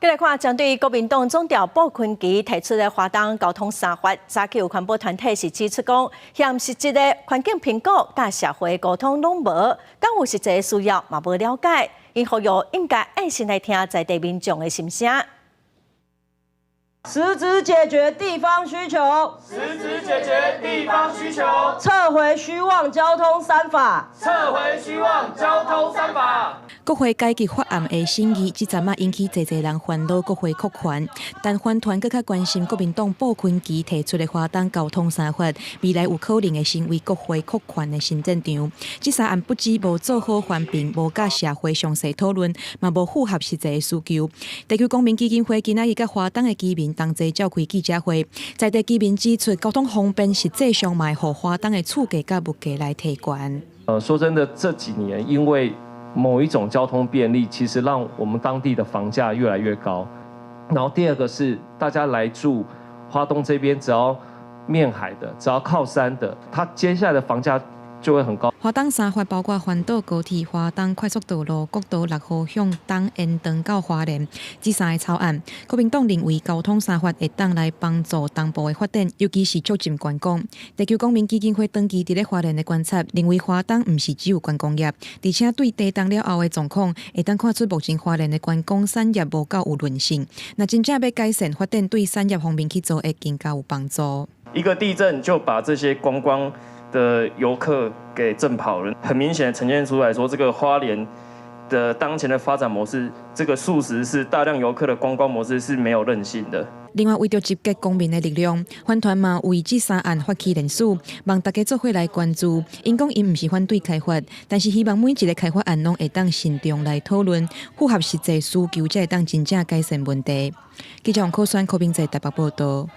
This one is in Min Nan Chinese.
來看，針對國民黨總召布坤琪提出的花東交通三法，早起有環保團體是指出講，嫌實質的環境評估佮社會溝通攏無，敢有實際需要嘛無了解，𪜶呼籲應該愛先來聽在地民眾的心聲。實質解決地方需求，實質解決地方需求，撤回虛妄交通三法，撤回虛妄交通三法。國會改革法案的審議，這陣仔引起濟濟人煩惱國會擴權，但環團閣較關心國民黨布坤琪提出的花東交通三法，未來有可能會成為國會擴權的新戰場。這三案不止無做好環評，無佮社會詳細討論，嘛無符合實際的需求。地球公民基金會今仔日佮花東的居民同齊召開記者會，在地居民指出，交通方便實際上嘛會予花東的厝價佮物價來提懸。說真的，這幾年因為某一種交通便利，其實讓我們當地的房價越來越高。然後第二個是大家來住花東這邊，只要面海的，只要靠山的，它接下來的房價就會很高。花東三法包括環島高鐵、花東快速道路、國道六號向東延長到花蓮，這三个草案。國民黨認為交通三法會當來幫助東部的發展，尤其是促進觀光。地球公民基金會長期佇咧花蓮的觀察，認為花東毋是只有觀光業，而且對地動了後的狀況，會當看出目前花蓮的觀光產業無夠有韌性。若真正欲改善發展，對產業方面去做，會更加有幫助。一個地震就把這些觀光的遊客給震跑了，很明顯呈現出來說，這個花蓮的當前的發展模式，這個速食式大量遊客的觀光模式是沒有韌性的。另外，為著集結公民的力量，環團嘛為這三案發起聯署，望大家做伙來關注。𪜶講𪜶毋是反對開發，但是希望每一个開發案攏會當慎重來討論，符合實際需求，才會當真正改善問題。記者王可選、柯明在台北報道。